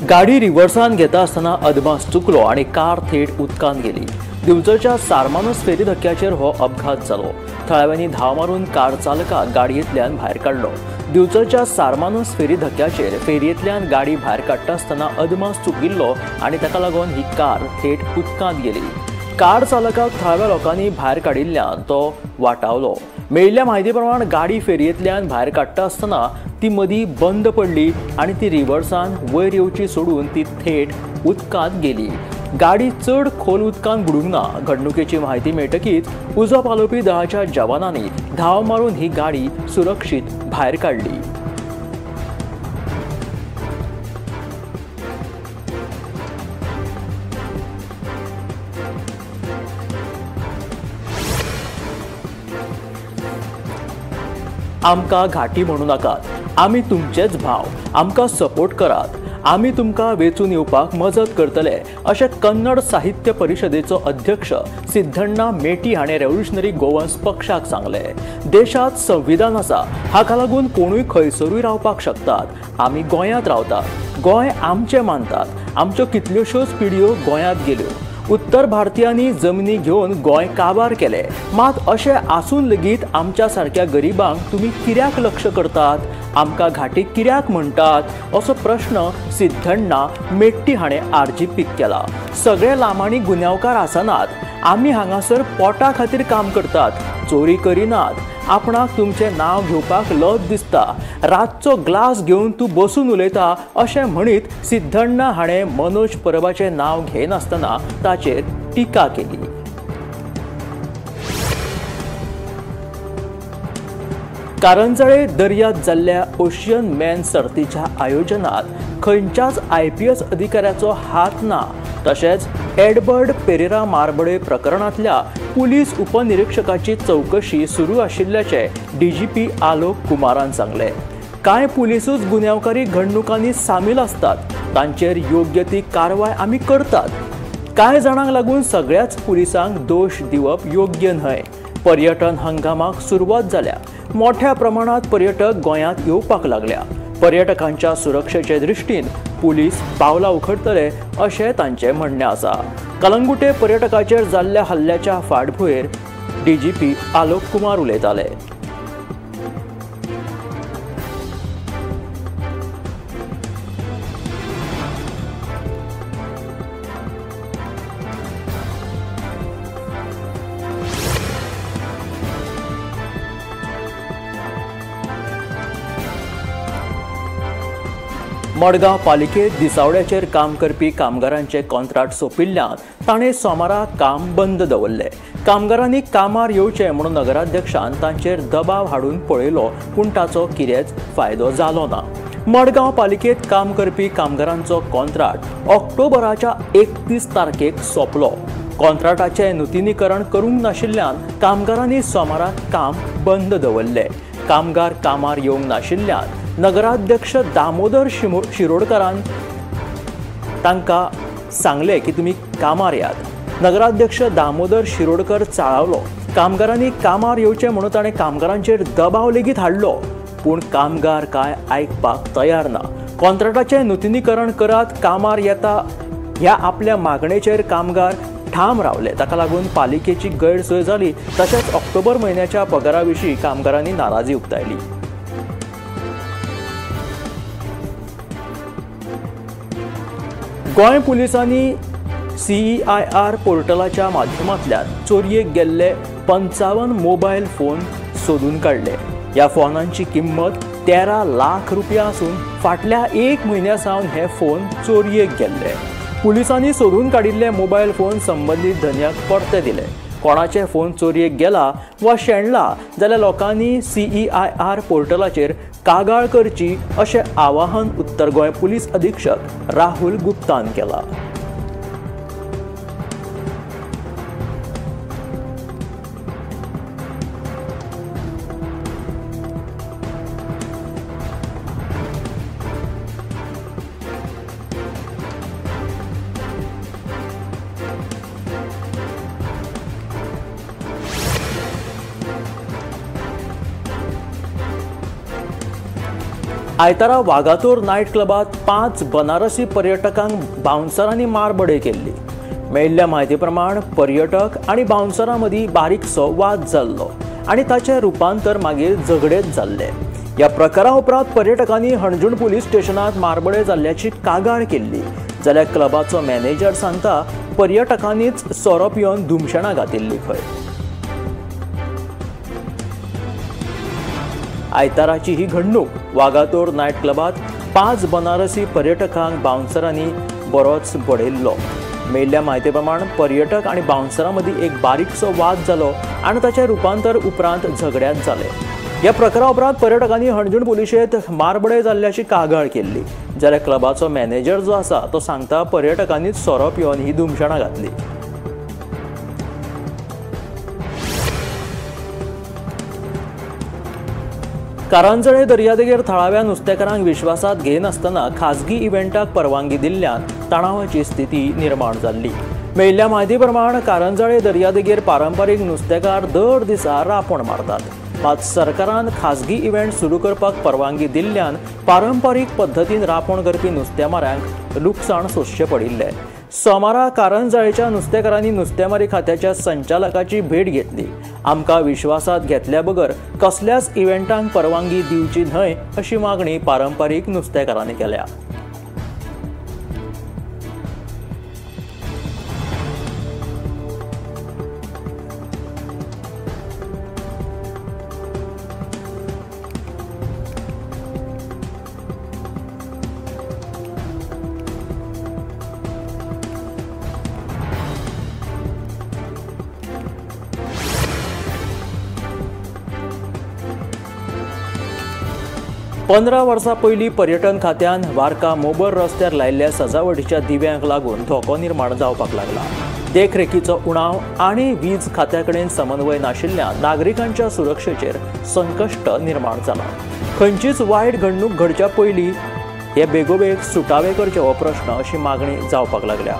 गाडी रिव्हर्सान घेता आसतना अदमास चुकलो आनी कार थेट उदकांत गेली. दिवचलच्या सारमानस फेरी धक्क्याचेर हो अपघात जालो. थळाव्यांनी धांव मारून कार चालकाक गाडयेंतल्यान भायर काडलो. दिवचलच्या सारमानस फेरी धक्क्याचेर फेरयेंतल्यान गाडी भायर काडटा आसतना अदमास चुकिल्लो आनी ताका लागून ही कार थेट उदकांत गेली. कार चालकाक थळाव्या लोकांनी भायर काडिल्ल्यान तो वाटावलो. मेळिल्ल्या म्हायती प्रमाण गाडी फेरयेंतल्यान भायर काडटा आसतना ती मदीं बंद पडली आनी ती रिव्हर्सान वयर येवची सोडून ती थेट उदकांत गेली. गाडी चड खोल उदकांत बुडूंक ना. घडणुकेची म्हायती मेळटकीच उजो पालोवपी दळाच्या जवानांनी धांव मारून ही गाडी सुरक्षीत भायर काडली. आमकां घाटी म्हणू नाकात, आमी तुमचेच भाव, आमकां सपोर्ट करात, आमी तुमकां वेंचून येवपाक मजत करतले अशें कन्नड साहित्य परिशदेचो अध्यक्ष सिद्धण्णा मेटी हाणें रेव्होल्युशनरी गोवन्स पक्षाक सांगलें. देशांत संविधान आसा, हाका लागून कोणूय खंयसरूय रावपाक शकतात. आमी गोंयांत रावतात, गोंय आमचें मानतात. आमच्यो कितल्योश्योच पिढयो गोंयांत गेल्यो. उत्तर भारतीयांनी जमनी घेवन गोंय काबार केले, मात अशें आसून लेगीत आमच्या सारक्या गरिबांक तुमी कित्याक लक्ष करतात, आमकां घाटी कित्याक म्हणटात असो प्रश्न सिद्धण्णा मेट्टी हाणें आरजीपीक केला. सगळे लामाणी गुन्यांवकार आसनात, आमी हांगासर पोटा खातीर काम करतात, चोरी करिनात. आपणाक तुमचें नांव घेवपाक लज दिसता, रातचो ग्लास घेवन तूं बसून उलयता अशें म्हणीत सिद्धण्णा हाणें मनोज परबाचें नांव घेनासतना ताचेर टिका केली. कारंजळे दर्यांत जाल्ल्या ओशियन मॅन सर्तीच्या आयोजनात खंयच्याच IPS अधिकाऱ्याचो हात ना. तशेंच एडबर्ड पेरेरा मारबडे प्रकरणांतल्या पुलीस उपनिरीक्षकाची चवकशी सुरू आशिल्ल्याचें DGP Alok कुमारान सांगलें. कांय पुलिसूच गुन्यांवकारी घडणुकांनी सामील आसतात, तांचेर योग्य ती कारवाय आमी करतात. कांय जाणांक लागून सगळ्याच पुलिसांक दोश दिवप योग्य न्हय. पर्यटन हंगामाक सुरवात जाल्या, मोठ्या प्रमाणात पर्यटक गोंयांत येवपाक लागल्या. पर्यटकांच्या सुरक्षेचे दृश्टीन पुलीस पावलां उखडतले अशें तांचें म्हणणें आसा. कलंगुटे पर्यटकाचेर जाल्ल्या हल्ल्याच्या फाटभुंयेर DGP Alok Kumar उलयताले. मडगांव पालिकेत दिसावड्याचेर काम करपी कामगारांचे कॉन्ट्राक्ट सोंपिल्ल्यान ताणें सोमारा काम बंद दवरलें. कामगारांनी कामार येवचें म्हणून नगराध्यक्षान तांचेर दबाव हाडून पळयलो, पूण ताचो कितेंच फायदो जालो ना. मडगांव पालिकेत काम करपी कामगारांचो कॉन्ट्राक्ट ऑक्टोबराच्या 31 तारखेक सोंपलो. कॉन्ट्राक्टाचें नुतनीकरण करूंक नाशिल्ल्यान कामगारांनी सोमारा काम बंद दवरलें. कामगार कामार येवंक नाशिल्ल्यान नगराध्यक्ष दामोदर शिरोडकरान तांकां सांगलें की तुमी कामार यात. नगराध्यक्ष दामोदर शिरोडकर चाळावलो. कामगारांनी कामार येवचें म्हणून ताणें कामगारांचेर दबाव लेगीत हाडलो, पूण कामगार काय आयकपाक तयार ना. कॉन्ट्राक्टाचें नुतनीकरण करात, कामार येता ह्या आपल्या मागणेचेर कामगार ठाम रावले. ताका लागून पालिकेची गैरसोय जाली. तशेंच ऑक्टोबर म्हयन्याच्या पगारा विशीं कामगारांनी नाराजी उक्तायली. गोंय पुलिसांनी CEIR पोर्टलाच्या माध्यमांतल्यान चोरयेक गेल्ले 55 मोबायल फोन सोदून काडले. ह्या फोनांची किंमत 13 लाख रुपया आसून फाटल्या एक म्हयन्या सावन हे फोन चोरयेक गेल्ले. पुलिसांनी सोदून काडिल्ले मोबायल फोन संबंदीत धनयाक परते दिले. कोणाचे फोन चोरयेक गेला वा शेणला जाल्यार लोकांनी CEIR पोर्टलाचेर कागाळ करची अशें आवाहन उत्तर गोंय पुलीस अधीक्षक राहुल गुप्तान केला. आयतारा वागातोर नायट क्लबात 5 बनारसी पर्यटकांक बाउन्सरांनी मारबडय केल्ली. मेळिल्ल्या म्हायती प्रमाण पर्यटक आनी बाउन्सरां मदीं बारीकसो वाद जाल्लो आनी ताचें रुपांतर मागीर झगडेंत जाल्लें. ह्या प्रकारा उपरांत पर्यटकांनी हणजूण पुलीस स्टेशनांत मारबडय जाल्ल्याची कागाळ केल्ली. जाल्यार क्लबाचो मॅनेजर सांगता पर्यटकांनीच सोरो पिवन धुमशेणां घातिल्ली खंय. आयताराची ही घडणूक वागातोर नायट क्लबात 5 बनारसी पर्यटकांक बाउन्सरांनी बरोच बडयल्लो. मेळिल्ल्या म्हायती प्रमाण पर्यटक आनी बाउन्सरां मदीं एक बारीकसो वाद जालो आनी ताचें रुपांतर उपरांत झगड्यांत जालें. ह्या प्रकारा उपरांत पर्यटकांनी हणजूण पुलिशेंत मारबडय जाल्ल्याची कागाळ केल्ली. जाल्यार क्लबाचो मॅनेजर जो आसा तो सांगता पर्यटकांनीच सोरो पिवन ही धुमशेणां घातली. कारंजळे दर्यादेगेर थळाव्या नुस्तेकारांक विश्वासात घेनासतना खाजगी इव्हेंटाक परवानगी दिल्ल्यान तणावाची स्थिती निर्माण जाल्ली. मेळिल्ल्या म्हायती प्रमाण कारंजळे दर्यादेगेर पारंपारीक नुस्तेकार दर दिसा रांपण मारतात. मात सरकारान खाजगी इव्हेंट सुरू करपाक परवानगी दिल्ल्यान पारंपारीक पद्दतीन रांपण करपी नुस्तेमाऱ्यांक लुकसाण सोंसचें पडिल्लें. सोमारा कारंजळेच्या नुस्तेकारांनी नुस्तेमारी खात्याच्या संचालकाची भेट घेतली. आमकां विश्वासात घेतल्या बगर कसल्याच इव्हेंटांक परवानगी दिवची न्हय अशी मागणी पारंपारीक नुस्तेकारांनी केल्या. पंदरा वर्सां पयलीं पर्यटन खात्यान वार्का मोबर रस्त्यार लायिल्ल्या सजावटीच्या दिव्यांक लागून धोको निर्माण जावपाक लागला. देखरेखीचो उणाव आनी वीज खात्या कडेन समन्वय नाशिल्ल्यान नागरिकांच्या सुरक्षेचेर संकश्ट निर्माण जाला. खंयचीच वायट घडणूक घडच्या पयलीं हे बेगोबेग सुटावे करचे हो प्रश्न अशी मागणी जावपाक लागल्या.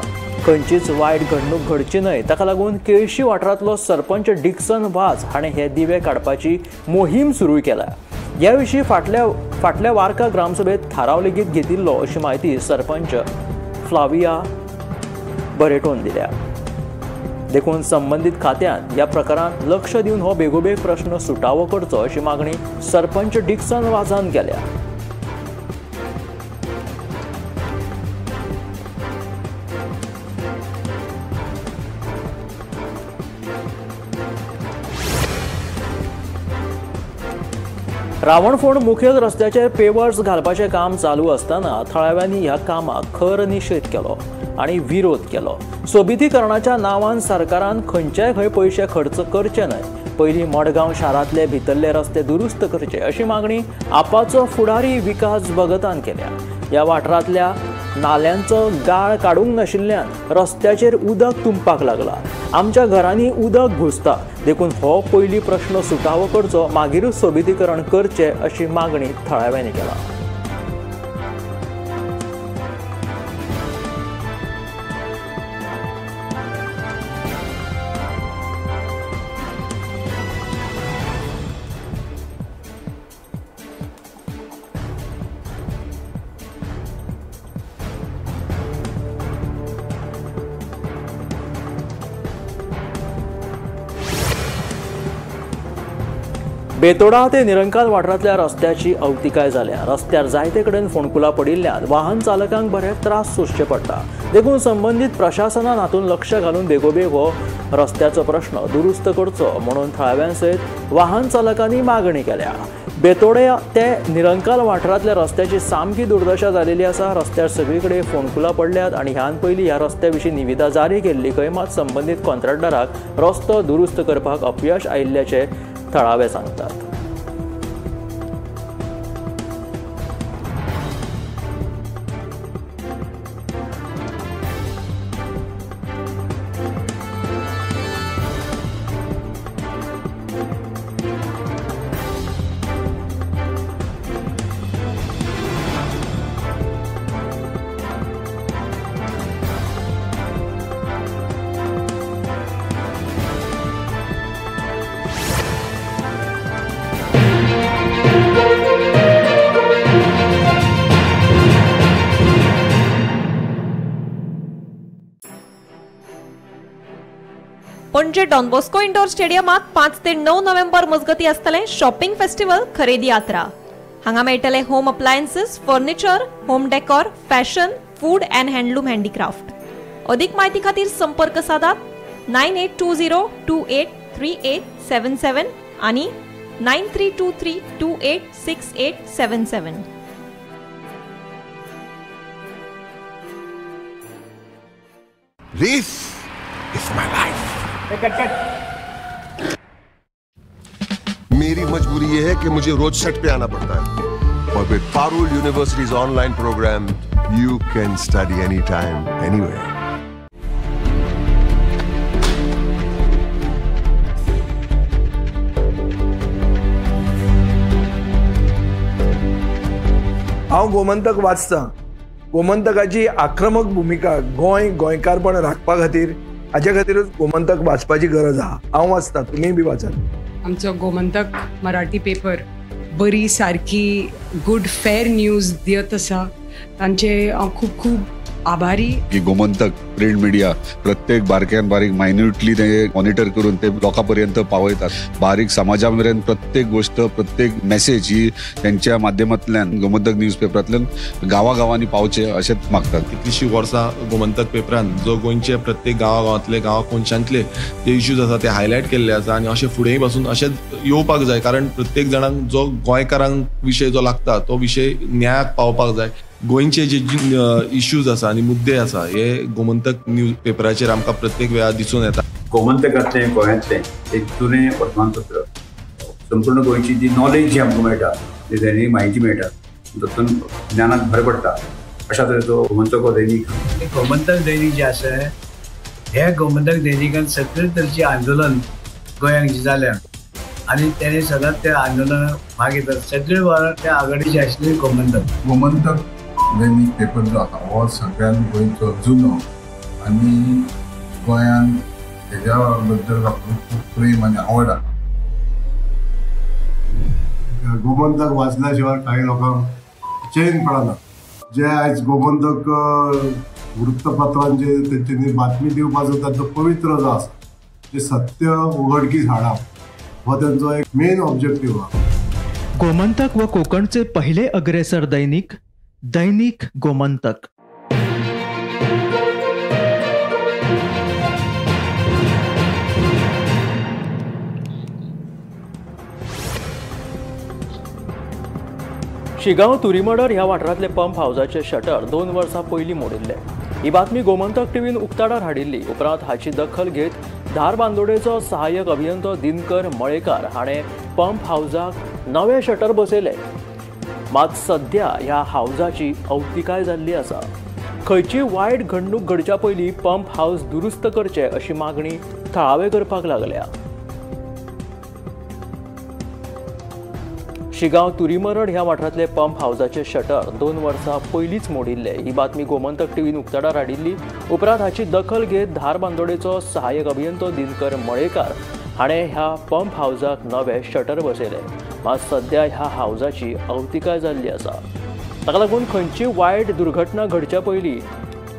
खंयचीच वायट घडणूक घडची न्हय ताका लागून केळशी वाठारांतलो सरपंच डिक्सन वाज हाणें हे दिवे काडपाची मोहीम सुरू केल्या. ह्या विशीं फाटल्या वार्का ग्रामसभेत थाराव लेगीत घेतिल्लो अशी म्हायती सरपंच फ्लाविया बरेटोन दिल्या. देखून संबंदीत खात्यान ह्या प्रकारांत लक्ष दिवन हो बेगोबेग प्रश्न सुटावो करचो अशी मागणी सरपंच डिक्सन वाजान केल्या. रावणफोंड मुखेल रस्त्याचेर पेवर्स घालपाचें काम चालू आसतना थळाव्यांनी ह्या कामाक खर निशेध केलो आनी विरोध केलो. सोबितीकरणाच्या नांवान सरकारान खंयच्याय खंय पयशे खर्च करचे न्हय, पयलीं मडगांव शारांतले भितरले रस्ते दुरुस्त करचे अशी मागणी आपाचो फुडारी विकास भगतान केल्या. ह्या वाठारांतल्या नाल्यांचो गाळ काडूंक नाशिल्ल्यान रस्त्याचेर उदक तुंबपाक लागला. आमच्या घरांनी उदक घुसता, देखून हो पयलीं प्रश्न सुटावो करचो, मागीरूच सोबितीकरण करचें अशी मागणी थळाव्यांनी केला. बेतोडा ते निरंकाल वाठारांतल्या रस्त्याची अवतिकाय जाल्या. रस्त्यार जायते कडेन फोंडकुलां पडिल्ल्यान वाहन चालकांक बरे त्रास सोंसचे पडटा. देखून संबंदीत प्रशासनान हातूंत लक्ष घालून बेगोबेग हो रस्त्याचो प्रश्न दुरुस्त करचो म्हणून थळाव्यां सयत वाहन चालकांनी मागणी केल्या. बेतोडे ते निरंकाल वाठारांतल्या रस्त्याची सामकी दुर्दशा जालेली आसा. रस्त्यार सगळे कडेन फोंडकुलां पडल्यात आनी ह्यान पयलीं ह्या रस्त्या विशीं निविदा जारी केल्ली खंय, मात संबंदीत कॉन्ट्रॅक्टराक रस्तो दुरुस्त करपाक अपयश आयिल्ल्याचें थळावे सांगतात. पणजे डॉन बॉस्को इंडोर स्टेडियमात 5 ते 9 नोव्हेंबर मजगती आसतलें शॉपिंग फेस्टिवल खरेदी यात्रा. हांगा मेळटले home appliances, furniture, home decor, fashion, food and handloom handicraft. अधिक माहिती खातीर संपर्क साधात 9820 283877 आणि 9323 286877. This is my life. मेरी मजबूरी ये है कि मुझे रोज सेट पे आना पड़ता है और with Parul University's online program, you can study anytime, anywhere. हांव गोमंतक वाचता. गोमंतकाची आक्रमक भुमिका गोंय गोंयकारपण राखपा खातीर हाजे खातीरच गोमंतक वाचपाची गरज आहा. हांव वाचता, तुमी बी वाचात. आमचो गोमंतक मराठी पेपर बरी सारकी गुड फेर न्यूज दियत आसा, तांचे हांव खूब खूब आभारी. की गोमंतक प्रिंट मिडिया प्रत्येक बारक्यान बारीक मायन्युटली ते मॉनिटर करून ते लोकां पर्यंत पावयतात. बारीक समाजा मेरेन प्रत्येक गोष्ट, प्रत्येक मेसेज ही त्यांच्या माध्यमांतल्यान गोमंतक न्यूज पेपरांतल्यान गांवागांवांनी पावचे अशेंच मागतात. कितलीशी वर्सां गोमंतक पेपरान जो गोंयचे प्रत्येक गांवागांवांतले, गांवा कोनशांतले जे इश्यूज आसा ते हायलायट केल्ले आसा आनी अशें फुडेंय पासून अशेंच येवपाक जाय, कारण प्रत्येक जाणांक जो गोंयकारांक विशय जो लागता तो विशय न्यायाक पावपाक जाय. गोंयचे जे इश्यूज आसा आनी मुद्दे आसा हे गोमंतक न्यूज पेपराचेर आमकां प्रत्येक वेळार दिसून येता. गोमंतकांतलें गोंयांतलें एक जुनें वर्तमानपत्र, संपूर्ण गोंयची जी नॉलेज जी आमकां मेळटा, जी दैनीक म्हायती मेळटा, तातूंत ज्ञानाक भर पडटा. अशा तरेचो गोमंतक हो दैनीक. गोमंतक दैनीक जें आसा हे गोमंतक दैनिकान सगळे तरेचें आंदोलन गोंयांत जें जाल्या आनी तेणें सदांच त्या आंदोलनाक भाग घेतात. सगळे वारार त्या आघाडीचे आशिल्ले गोमंतक. गोमंतक दैनीक पेपर जो आसा हो सगळ्यान गोंयचो जुनो आनी गोंयान हेज्या बद्दल खूब प्रेम आनी आवड आसा. गोमंतक वाचल्या शिवाय काही लोकांक चैन पडना. जे आयज गोमंतक वृत्तपत्रांचे तेंच्यांनी बातमी दिवपाचो तांचो पवित्र जो आसा जे सत्य उघडकीस हाडप हो तेंचो एक मेन ऑब्जेक्टीव आसा. गोमंतक व कोकणचे पहिले अग्रेसर दैनिक दैनिक गोमंतक. शिगांव तुरीमडर ह्या वाठारांतले पंप हावजाचे शटर 2 वर्सां पयलीं मोडिल्ले. ही बातमी गोमंतक टीव्हीन उक्ताडार हाडिल्ली. उपरांत हाची दखल घेत धारबांदोडेचो सहाय्यक अभियंतो दिनकर मळेकार हाणें पंप हावजाक नवे शटर बसयले. मात सध्या ह्या हावजाची अवतिकाय जाल्ली आसा. खंयची वायट घडणूक घडच्या पयलीं पंप हावज दुरुस्त करचे अशी मागणी थळावे करपाक लागल्या. शिगांव तुरीमरड ह्या वाठारांतले पंप हावजाचे शटर 2 वर्सां पयलींच मोडिल्ले. ही बातमी गोमंतक टीव्हीन उक्ताडार हाडिल्ली. उपरांत हाची दखल घेत धारबांदोडेचो सहाय्यक अभियंतो दिनकर मळेकार हाणें ह्या पंप हावजाक नवे शटर बसयले. मात सध्या ह्या हावजाची अवतिकाय जाल्ली आसा. ताका लागून खंयची वायट दुर्घटना घडच्या पयलीं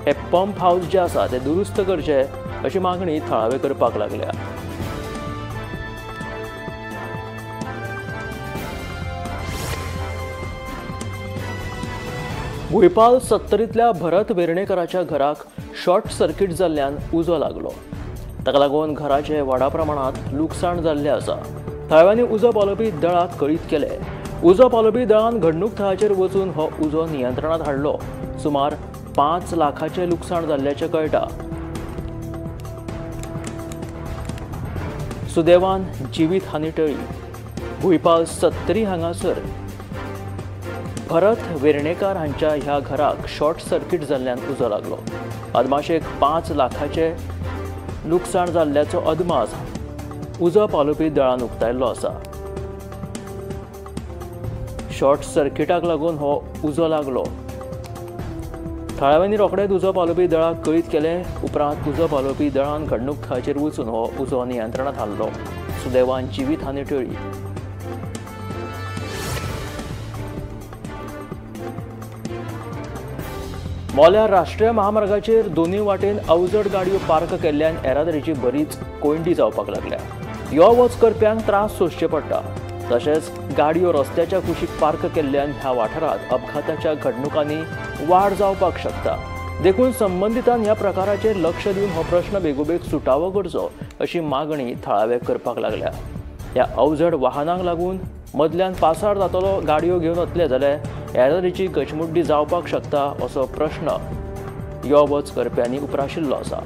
हे पंप हावज जे आसा ते दुरुस्त करचे अशी मागणी थळावे करपाक लागल्या. भुंयपाल सत्तरींतल्या भरत वेर्णेकराच्या घराक शॉर्ट सर्किट जाल्ल्यान उजो लागलो. ताका लागून घराचे व्हडा प्रमाणांत लुकसाण जाल्लें आसा. थळाव्यांनी उजो पालोवपी दळाक कळीत केलें. उजो पालोवपी दळान घडणूक थळाचेर वचून हो उजो नियंत्रणांत हाडलो. सुमार 5 लाखाचें लुकसाण जाल्ल्याचें कळटा. सुदैवान जिवीत हानी टळ्ळी. भुंयपाल सत्तरी हांगासर भरत वेर्णेकार हांच्या ह्या घराक शॉर्ट सर्किट जाल्ल्यान उजो लागलो. अदमाशेक 5 लाखाचें लुकसाण जाल्ल्याचो अदमास उजो पालोवपी दळान उक्तायल्लो आसा. शॉर्ट सर्किटाक लागून हो उजो लागलो. थळाव्यांनी रोखडेच उजो पालोवपी दळाक कळीत केलें. उपरांत उजो पालोवपी दळान घडणूक थळाचेर वचून हो उजो नियंत्रणांत हाडलो. सुदैवान जिवीत हानी टळ्ळी. मोल्या राष्ट्रीय महामार्गाचेर दोनूय वाटेन अवजड गाडयो पार्क केल्ल्यान येरादारीची बरीच कोंयडी जावपाक लागल्या. यो वच करप्यांक त्रास सोंसचे पडटा. तशेंच गाडयो रस्त्याच्या कुशीक पार्क केल्ल्यान ह्या वाठारांत अपघाताच्या घडणुकांनी वाड जावपाक शकता. देखून संबंदितान ह्या प्रकाराचेर लक्ष दिवन हो प्रश्न बेगोबेग सुटावो करचो अशी मागणी थळावे करपाक लागल्या. ह्या अवजड वाहनांक लागून मदल्यान पासार जातलो गाडयो घेवन वतले जाल्यार येरादारीची गचमुड्डी जावपाक शकता असो प्रश्न यो वच करप्यांनी उप्राशिल्लो आसा.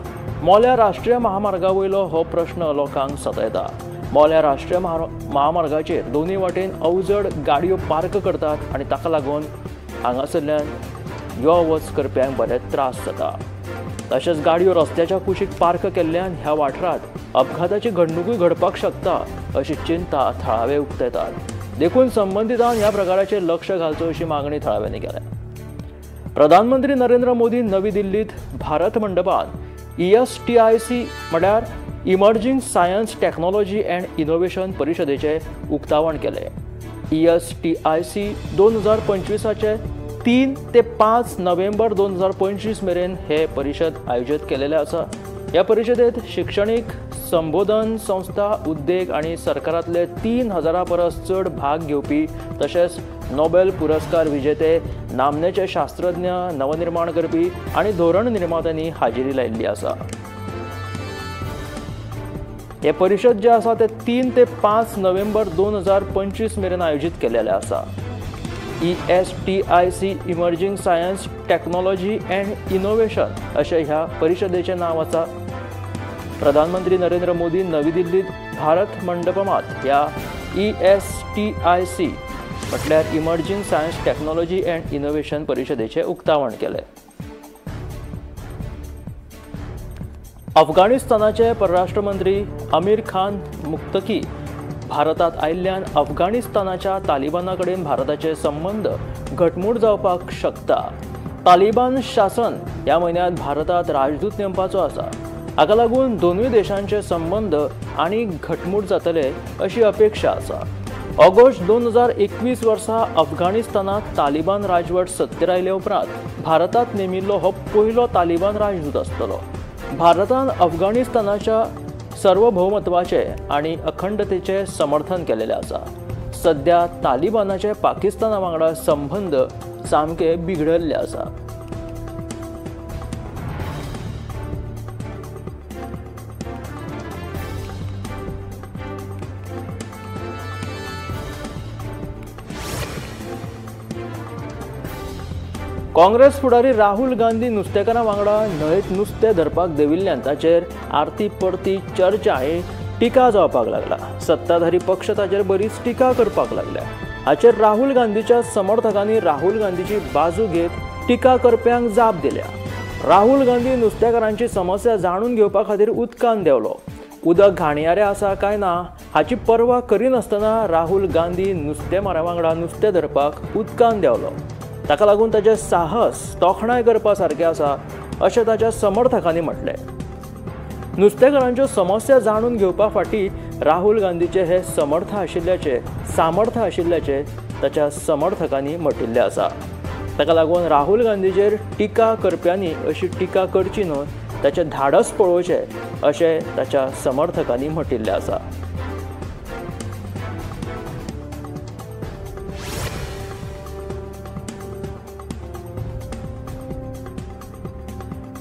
मोल्या राष्ट्रीय महामार्गा वयलो हो प्रश्न लोकांक सतायता. मोल्या राष्ट्रीय महामार्गाचेर दोनूय वाटेन अवजड गाडयो पार्क करतात आनी ताका लागून हांगासरल्यान यो वच करप्यांक बरेच त्रास जाता. तशेंच गाडयो रस्त्याच्या कुशीक पार्क केल्ल्यान ह्या वाठारांत अपघाताची घडणुकूय घडपाक शकता अशी चिंता थळावे उक्तायतात. देखून संबंदितान ह्या प्रकाराचेर लक्ष घालचो अशी मागणी थळाव्यांनी केल्या. प्रधानमंत्री नरेंद्र मोदी नवी दिल्लीत भारत मंडपांत ESTIC म्हळ्यार emerging science technology and innovation परिशदेचें उक्तावण केलें. ESTIC 2025 3 ते 5 नोव्हेंबर 2025 मेरेन हे परिशद आयोजीत केलेले आसा. ह्या परिशदेत शिक्षणीक संबोधन संस्था, उद्देग आनी सरकारांतले 3000 परस चड भाग घेवपी तशेंच नोबेल पुरस्कार विजेते, नामनेचे शास्त्रज्ञ, नवनिर्माण करपी आनी धोरण निर्मात्यांनी हाजेरी लायिल्ली आसा. हे परिशद जे आसा ते 3 ते 5 नोव्हेंबर 2025 मेरेन आयोजीत केलेले आसा. ESTIC emerging science technology and innovation अशें ह्या परिशदेचें नांव आसा. प्रधानमंत्री नरेंद्र मोदी नवी दिल्लीत भारत मंडपमात ह्या ESTIC म्हटल्यार emerging science technology and innovation परिशदेचें उक्तावण केलें. अफगाणिस्तानाचे परराष्ट्र मंत्री आमिर खान मुत्तकी भारतात आयिल्ल्यान अफगाणिस्तानाच्या तालिबाना कडेन भारताचे संबंद घटमूट जावपाक शकता. तालिबान शासन ह्या म्हयन्यांत भारतात राजदूत नेमपाचो आसा. हाका लागून दोनूय देशांचे संबंद आनी घटमूट जातले अशी अपेक्षा आसा. ऑगस्ट 2021 वर्सा अफगाणिस्तानात तालिबान राजवट सत्तेर आयले उपरांत भारतात नेमिल्लो हो पयलो तालिबान राजदूत आसतलो. भारतान अफगाणिस्तानाच्या सार्वभौमत्वाचे आनी अखंडतेचे समर्थन केलेले आसा. सद्या तालिबानाचे पाकिस्ताना वांगडा संबंद सामके बिगडल्ले आसा. काँग्रेस फुडारी राहुल गांधी नुस्तेकारां वांगडा न्हंयेत नुस्तें धरपाक देंविल्ल्यान ताचेर आरती परती चर्चा आनी टिका जावपाक लागला. सत्ताधारी पक्ष ताचेर बरीच टिका करपाक लागल्या. हाचेर राहुल गांधीच्या समर्थकांनी राहुल गांधीची बाजू घेत टिका करप्यांक जाप दिल्या. राहुल गांधी नुस्तेकारांची समस्या जाणून घेवपा खातीर उदकान देंवलो. उदक घाणयारें आसा काय ना हाची पर्वा करिनासतना राहुल गांधी नुस्तेमारा वांगडा नुस्तें धरपाक उदकान देंवलो. ताका लागून ताचें साहस तोखणाय करपा सारकें आसा अशें ताच्या समर्थकांनी म्हटलें. नुस्तेकारांच्यो समस्या जाणून घेवपा फाटीं राहुल गांधीचे हे समर्थ आशिल्ल्याचें सामर्थ्य आशिल्ल्याचें ताच्या समर्थकांनी म्हटिल्लें आसा. ताका लागून राहुल गांधीचेर टिका करप्यांनी अशी टिका करची न्हय, ताचें धाडस पळोवचें अशें ताच्या समर्थकांनी म्हटिल्लें आसा.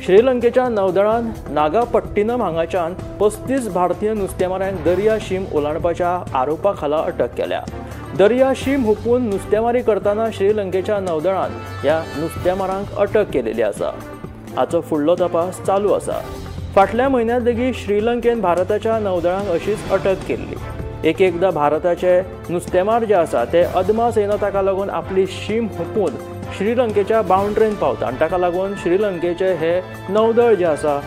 श्रीलंकेच्या नौदळान नागापट्टिनम हांगाच्यान 35 भारतीय नुस्तेमाऱ्यांक दर्या शीम ओलांडपाच्या आरोपा खाला अटक केल्या. दर्या शीम हुपून नुस्तेमारी करतना श्रीलंकेच्या नौदळान ह्या नुस्तेमारांक अटक केलेली आसा. हाचो फुडलो तपास चालू आसा. फाटल्या म्हयन्यांत लेगीत श्रीलंकेन भारताच्या नौदळांक अशीच अटक केल्ली. एक एकदां भारताचे नुस्तेमार जे आसा ते अदमास येना, ताका लागून आपली शीम हुपून श्रीलंकेच्या बाउंड्रीन पावता आनी ताका लागून श्रीलंकेचे हे नौदळ जे आसा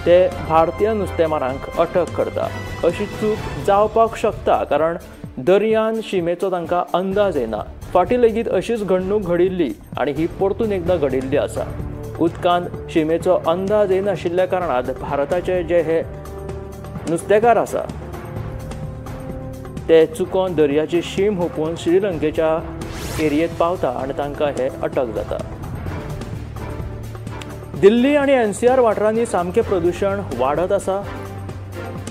ते भारतीय नुस्तेमारांक अटक करता. अशी चूक जावपाक शकता कारण दर्यान शिमेचो तांकां अंदाज येना. फाटीं लेगीत अशीच घडणूक घडिल्ली आनी ही परतून एकदां घडिल्ली आसा. उदकांत शिमेचो अंदाज येनाशिल्ल्या कारणान भारताचे जे हे नुस्तेकार आसा ते चुकोन दर्याची शीम हुपून श्रीलंकेच्या एरियेत पावता आनी तांकां हे अटक जाता. दिल्ली आनी एनसीआर वाठारांनी सामकें प्रदूशण वाडत आसा.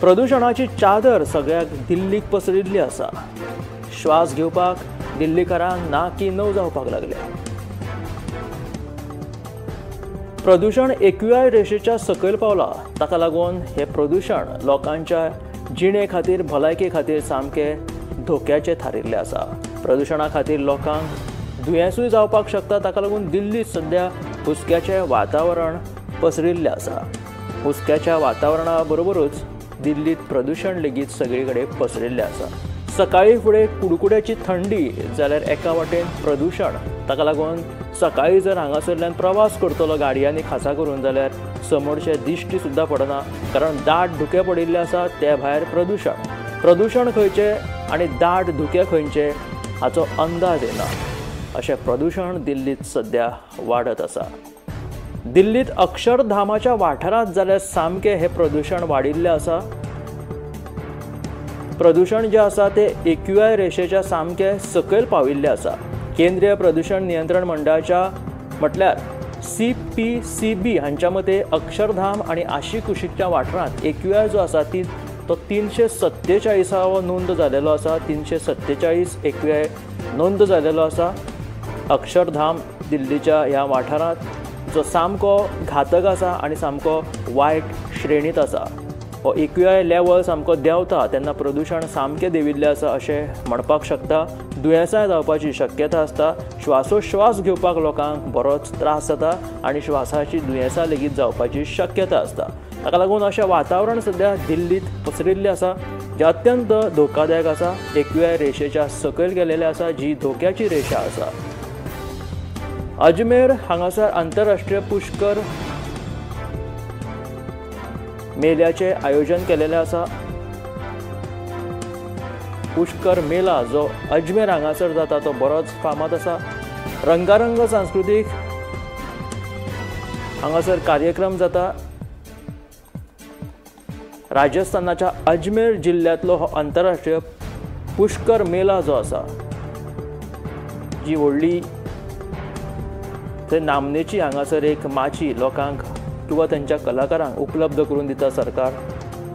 प्रदूशणाची चादर सगळ्याक दिल्लीक पसरिल्ली आसा. श्वास घेवपाक दिल्लीकारांक नाकी नव जावपाक लागल्या. प्रदूशण एक्यूआय रेशेच्या सकयल पावला. ताका लागून हें प्रदूशण लोकांच्या जिणे खातीर, भलायके खातीर सामकें धोक्याचें थारिल्लें आसा. प्रदूशणा खातीर लोकांक दुयेंसूय जावपाक शकता. ताका लागून दिल्लीत सद्या हुस्क्याचें वातावरण पसरिल्लें आसा. हुस्क्याच्या वातावरणा बरोबरूच दिल्लीत प्रदूशण लेगीत सगळे कडेन पसरिल्लें आसा. सकाळीं फुडें कुडकुड्याची थंडी जाल्यार एका वाटेन प्रदूशण. ताका लागून सकाळीं जर हांगासरल्यान प्रवास करतलो गाडयांनी खासा करून जाल्यार समोरचे दिश्टी सुद्दां पडना, कारण दाट धुकें पडिल्लें आसा. ते भायर प्रदूशण, प्रदूशण खंयचें आनी दाट धुकें खंयचें हाचो अंदाज येना. अशें प्रदूशण दिल्लीत सद्या वाडत आसा. दिल्लीत अक्षरधामाच्या वाठारांत जाल्यार सामकें हें प्रदूशण वाडिल्लें आसा. प्रदूशण जें आसा तें एक्यूआय रेशेच्या सामकें सकयल पाविल्लें आसा. केंद्रीय प्रदूशण नियंत्रण मंडळाच्या म्हटल्यार CPCB हांच्या मते अक्षरधाम आनी आशिकुशीकच्या वाठारांत एक्यूआय जो आसा तो 347 नोंद जालेलो आसा. 347 एक्यूआय नोंद जालेलो आसा अक्षरधाम दिल्लीच्या ह्या वाठारांत, जो सामको घातक आसा आनी सामको वायट श्रेणींत आसा. हो एक्यूआय लेवल सामको देंवता तेन्ना प्रदूशण सामकें देंविल्लें आसा अशें म्हणपाक शकता. दुयेंसां जावपाची शक्यता आसता. श्वासोश्वास घेवपाक लोकांक बरोच त्रास जाता आनी श्वासाची दुयेंसां लेगीत जावपाची शक्यता आसता. ताका लागून अशें वातावरण सद्या दिल्लीत पसरिल्लें आसा, जें अत्यंत धोकादायक आसा. एक्यूआय रेशेच्या सकयल गेलेलें आसा, जी धोक्याची रेशा आसा. अजमेर हांगासर आंतरराष्ट्रीय पुष्कर मेल्याचें आयोजन केलेलें आसा. पुष्कर मेला जो अजमेर हांगासर जाता तो बरोच फामाद आसा. रंगारंग सांस्कृतीक हांगासर कार्यक्रम जाता. राजस्थानाच्या अजमेर जिल्ल्यांतलो हो आंतरराष्ट्रीय पुष्कर मेला जो आसा, जी व्हडली थंय नामनेची हांगासर एक माची लोकांक किंवा तांच्या कलाकारांक उपलब्ध करून दिता सरकार,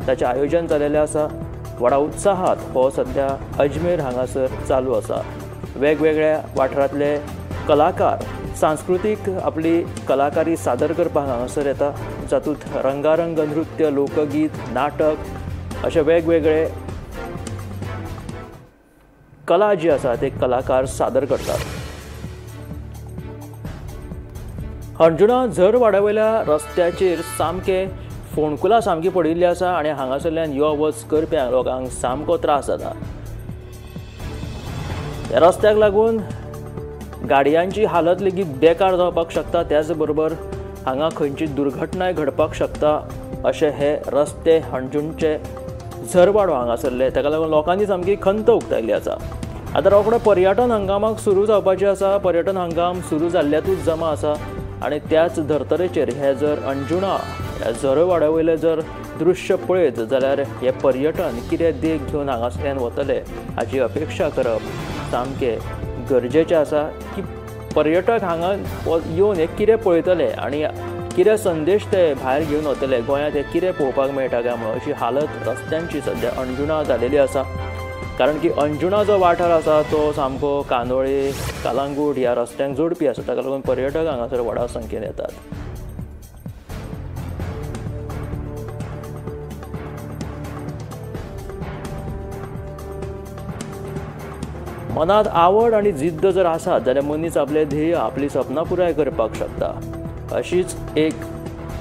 ताचें आयोजन जालेलें आसा. व्हडा उत्साहात हो सद्या अजमेर हांगासर चालू आसा. वेगवेगळ्या वाठारांतले कलाकार सांस्कृतीक आपली कलाकारी सादर करपाक हांगासर येता, जातूंत रंगारंग नृत्य, लोकगीत, नाटक अशे वेगवेगळे कला जी आसा ते कलाकार सादर करतात. हणजुणा झरवाड्यावयल्या रस्त्याचेर सामकें फोंडकुलां सामकी पडिल्लीं आसा आनी हांगासरल्यान यो वच करप्यांक लोकांक सामको त्रास जाता. ह्या रस्त्याक लागून गाडयांची हालत लेगीत बेकार जावपाक शकता. त्याच बरोबर हांगा खंयची दुर्घटनाय घडपाक शकता अशे हे रस्ते हणजुणचे झरवाडो हांगासरले. ताका लागून लोकांनी सामकी खंत उक्तायल्ली आसा. आतां रोखडो पर्यटन हंगामाक सुरू जावपाचें आसा. पर्यटन हंगाम सुरू जाल्ल्यातूच जमा आसा आनी त्याच धर्तरेचेर हे जर अंजुणा ह्या झरवाड्या वयलें जर दृश्य पळयत जाल्यार हें पर्यटन कितें देख घेवन हांगासरल्यान वतले हाची अपेक्षा करप सामकें गरजेचें आसा. की पर्यटक हांगा येवन हे कितें पळयतले आनी कितें संदेश ते भायर घेवन वतले, गोंयांत हे कितें पळोवपाक मेळटा काय म्हणून अशी हालत रस्त्यांची सद्या अंजुणा जालेली आसा. कारण की अंजुणा जो वाठार आसा तो सामको कांदोळे, कालांगूट ह्या रस्त्यांक जोडपी आसा. ताका लागून पर्यटक हांगासर व्हडा संख्येन येतात. मनांत आवड आनी जिद्द जर आसा जाल्यार मनीस आपलें ध्येय, आपली सपनां पुराय करपाक शकता. अशीच एक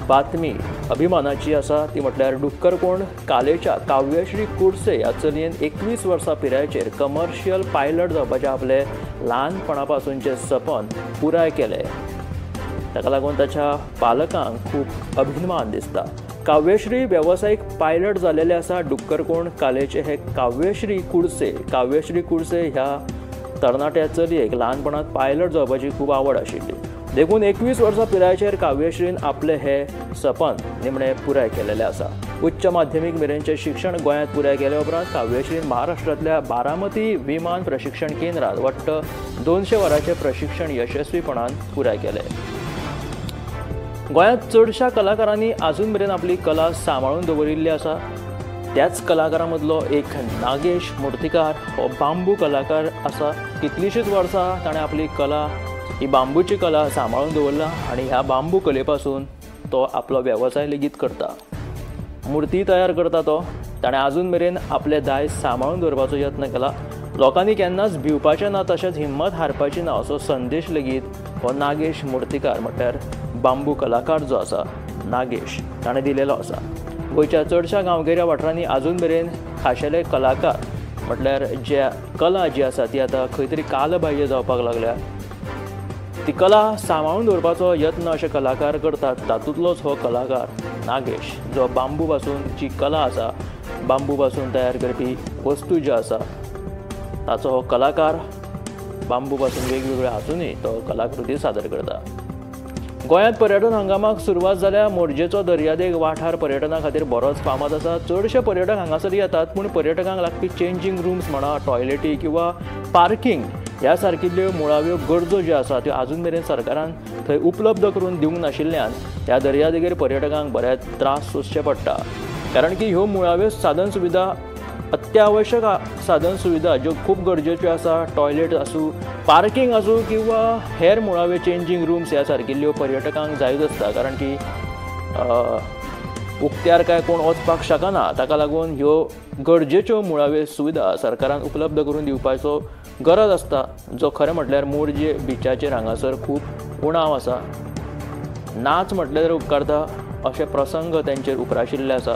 बातमी अभिमानाची आसा, ती म्हटल्यार डुक्करकोण कालेच्या काव्यश्री कुडसे ह्या चलयेन 21 वर्सां पिरायेचेर कमर्शियल पायलट जावपाचें आपलें ल्हानपणापासूनचें सपन पुराय केलें. ताका लागून ताच्या पालकांक खूब अभिमान दिसता. काव्यश्री वेवसायीक पायलट जालेले आसा. डुक्करकोण कालेचे हे काव्यश्री कुडसे, काव्यश्री कुडसे ह्या तरणाट्या चलयेक ल्हानपणांत पायलट जावपाची खूब आवड आशिल्ली. देखून 21 वर्सां पिरायेचेर काव्यश्रीन आपलें हें सपन निमणें पुराय केलेलें आसा. उच्च माध्यमीक मेरेनचें शिक्षण गोंयांत पुराय केले उपरांत काव्यश्रीन महाराष्ट्रांतल्या बारामती विमान प्रशिक्षण केंद्रांत वट्ट 200 वरांचें प्रशिक्षण यशस्वीपणान पुराय केलें. गोंयांत चडशा कलाकारांनी आजून मेरेन आपली कला सांबाळून दवरिल्ली आसा. त्याच कलाकारां मदलो एक नागेश मुर्तीकार हो बांबू कलाकार आसा. कितलींशींच वर्सां ताणें आपली कला, ही बांबूची कला सांबाळून दवरला आनी ह्या बांबू कले पासून तो आपलो वेवसाय लेगीत करता. मुर्ती तयार करता तो. ताणें आजून मेरेन आपलें दायज सांबाळून दवरपाचो यत्न केला. लोकांनी केन्नाच भिवपाचें ना तशेंच हिम्मत हारपाची ना असो संदेश लेगीत हो नागेश मुर्तीकार म्हटल्यार बांबू कलाकार जो आसा नागेश ताणें दिलेलो आसा. गोंयच्या चडशा गांवगिऱ्या वाठारांनी आजून मेरेन खाशेले कलाकार म्हटल्यार जे कला जी आसा ती आतां खंय तरी कालबाह्य जावपाक लागल्या. ती कला सांबाळून दवरपाचो यत्न अशे कलाकार करतात. तातूंतलोच हो कलाकार नागेश जो बांबू पासून जी कला आसा, बांबू पासून तयार करपी वस्तू ज्यो आसा ताचो हो कलाकार बांबू पासून वेगवेगळ्यो आसूनय तो कलाकृती सादर करता. गोंयांत पर्यटन हंगामाक सुरवात जाल्या. मोरजेचो दर्यादेग वाठार पर्यटना खातीर बरोच फामाद आसा. चडशे पर्यटक हांगासर येतात, पूण पर्यटकांक लागपी चेंजींग रुम्स म्हणा, टॉयलेटी किंवा पार्किंग ह्या सारकिल्ल्यो मुळाव्यो गरजो ज्यो आसा त्यो आजून मेरेन सरकारान थंय उपलब्ध करून दिवंक नाशिल्ल्यान ह्या दर्यादेगेर पर्यटकांक बऱ्याच त्रास सोंसचे पडटा. कारण की ह्यो मुळाव्यो साधन सुविधा, अत्यावश्यक साधन सुविधा ज्यो खूब गरजेच्यो आसा, टॉयलेट आसूं, पार्किंग आसूं किंवा हेर मुळावे चेंजींग रुम्स ह्या सारकिल्ल्यो पर्यटकांक जायूच आसता. कारण की उक्त्यार काय कोण वचपाक शकना, ताका लागून ह्यो गरजेच्यो मुळाव्यो सुविधा सरकारान उपलब्ध करून दिवपाचो गरज आसता, जो खरें म्हटल्यार मोरजे बिचाचेर हांगासर खूब उणाव आसा. नाच म्हटल्यार उपकारता अशे प्रसंग तेंचेर उप्राशिल्ले आसा.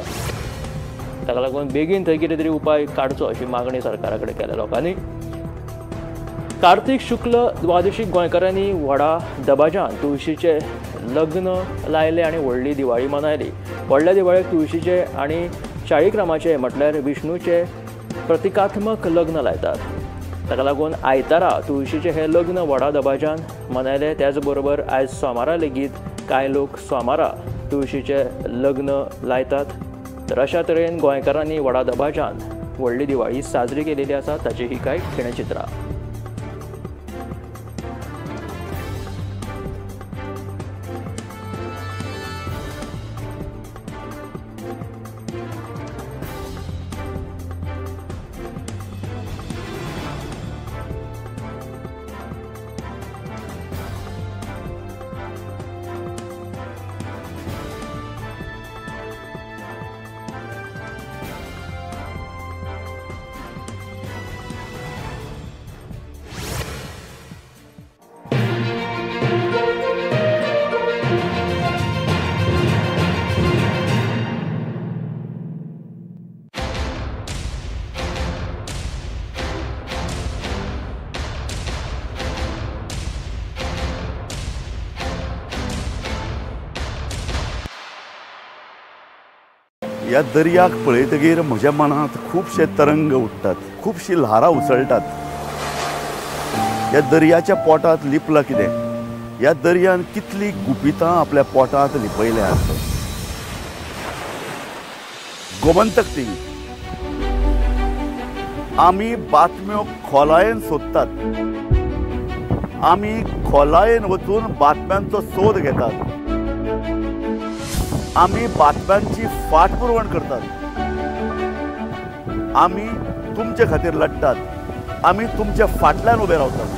ताका लागून बेगीन थंय कितें तरी उपाय काडचो अशी मागणी सरकारा कडेन केल्या लोकांनी. कार्तिक शुक्ल द्वादशीक गोंयकारांनी व्हडा दबाज्यान तुळशीचें लग्न लायलें आनी व्हडली दिवाळी मनयली. व्हडल्या दिवाळेक तुळशीचे आनी शाळीग्रामाचे म्हटल्यार विष्णूचे प्रतिकात्मक लग्न लायतात. ताका लागून आयतारा तुळशीचें हें लग्न व्हडा दबाज्यान मनयलें. त्याच बरोबर आयज सोमारा लेगीत कांय लोक सोमारा तुळशीचें लग्न लायतात. तर अशा तरेन गोंयकारांनी व्हडा दबाज्यान व्हडली दिवाळी साजरी केलेली आसा. ताची ही कांय खिणचित्रां. ह्या दर्याक पळयतगीर म्हज्या मनांत खुबशे तरंग उठ्ठात, खुबशीं ल्हारां उसळटात. ह्या दर्याच्या पोटांत लिपलां कितें? ह्या दर्यान कितलीं गुपितां आपल्या पोटांत लिपयल्यांत. गोमंतक टीव्ही आमी बातम्यो खोलायेन सोदतात, आमी खोलायेन वचून बातम्यांचो सोद घेतात, आमी बातम्यांची फाटपुरवण करतात, आमी तुमचे खातीर लढतात, आमी तुमच्या फाटल्यान उबे रावतात.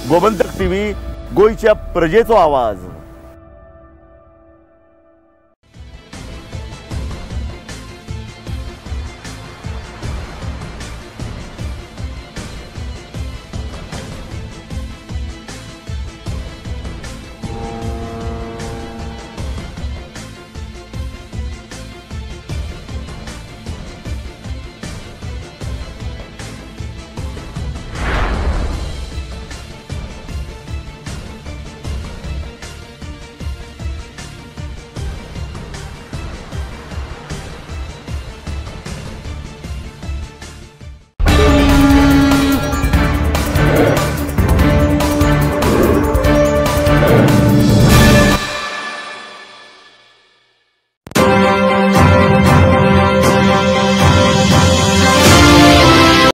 गोमंतक टीव्ही, गोंयच्या प्रजेचो आवाज.